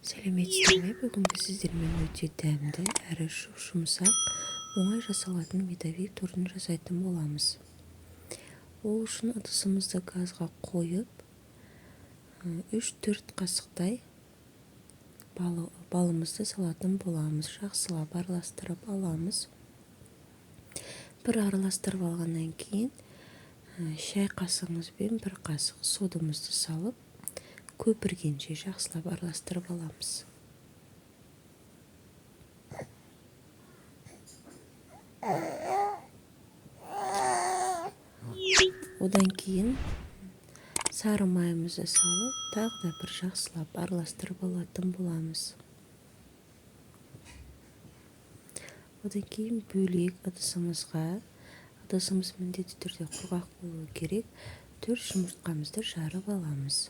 Сәлеметсіздер ме? Бүгін біз сіздермен өте дәмді әрі жұп-жұмсақ, оңай жасалатын медовик тортын жасайтын боламыз. Ол үшін ыдысымызды газға қойып, 3-4 қасықтай балымызды салатын боламыз. Жақсылап араластырып аламыз. Бір араластырып алғаннан кейін шай қасығымызбен бір қасық содамызды салып, көпіргенше жақсылап араластырып аламыз. Одан кейін сары майымызды салып, тағы да бір жақсылап араластырып алатын боламыз. Одан кейін бөлек ыдысымызға, ыдысымыз міндетті түрде құрғақ болуы керек, 4 жұмыртқамызды жарып аламыз.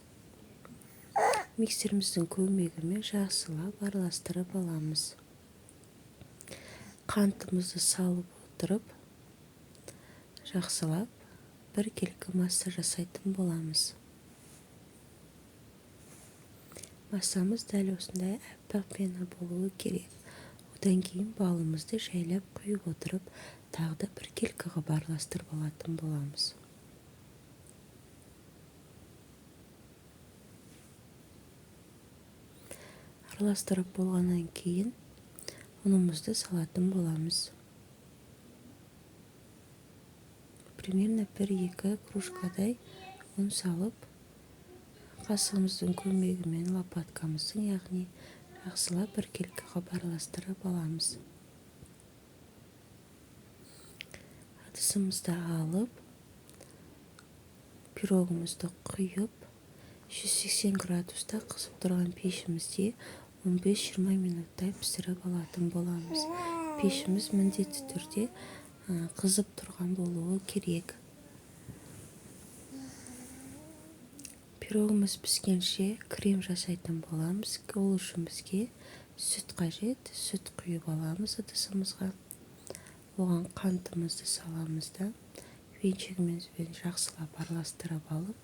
Миксеріміздің көмегімен жақсылап араластырып аламыз. Қантымызды салып отырып, жақсылап біркелкі масса жасайтын боламыз. Массамыз дәл осындай аппақ пена болуы керек. Одан кейін балымызды жайлап құйып отырып, тағы да біркелкі қылып араластырып алатын боламыз. Араластырып болғаннан кейін ұнымызды салатын боламыз. Примерно 1-2 кружкадай ұн салып, қасығымыздың көмегімен лопаткамыздың, яғни жақсылап біркелкі қылып араластырып аламыз. Ыдысымызды алып, пирогымызды құйып, 180 градуста қызып тұрған пешімізде 15-20 минуттай пісіріп алатын боламыз. Пешіміз міндетті түрде қызып тұрған болуы керек. Пирогымыз піскенше крем жасайтын боламыз. Ол үшін бізге сүт қажет. Сүт құйып аламыз ыдысымызға. Оған қантымызды саламыз да, венчигімізбен жақсылап араластырып алып,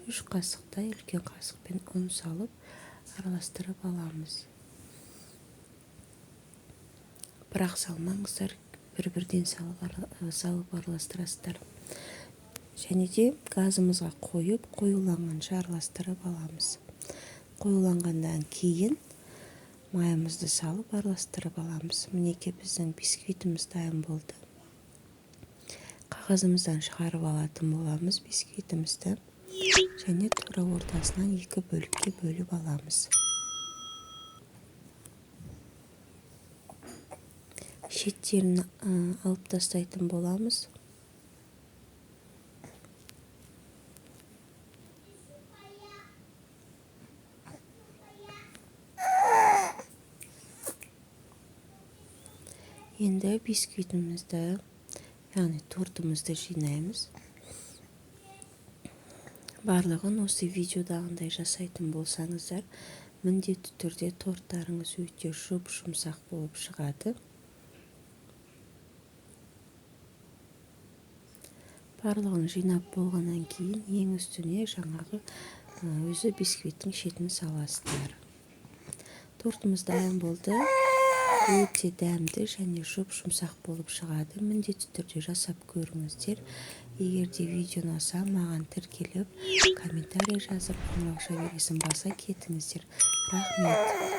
3 қасықтай үлкен қасықпен ұн салып араластырып аламыз. Бірақ салмаңыздар, бір-бірден салып араластырасыздар. Және де газымызға қойып, қоюланғанша араластырып аламыз. Қоюланғаннан кейін майымызды салып араластырып аламыз. Мінекей біздің бисквитіміз дайын болды. Қағазымыздан шығарып алатын боламыз бисквитімізді. Және тура ортасынан 2 бөлікке бөліп аламыз. Шеттерін алып тастайтын боламыз. Енді бисквитімізді, яғни тортымызды жинаймыз. Барлығын осы видеодағындай жасайтын болсаңыздар, міндетті түрде торттарыңыз өте жұп-жұмсақ болып шығады. Барлығын жинап болғаннан кейін ең үстіне жаңағы өзі бисквиттің шетін саласыздар. Тортымыз дайын болды. Өте дәмді және жұп-жұмсақ болып шығады. Міндетті түрде жасап көріңіздер. Егер де видео ұнаса, маған тіркеліп, комментарий жазып, қоңырауша белгісін баса кетіңіздер. Рахмет.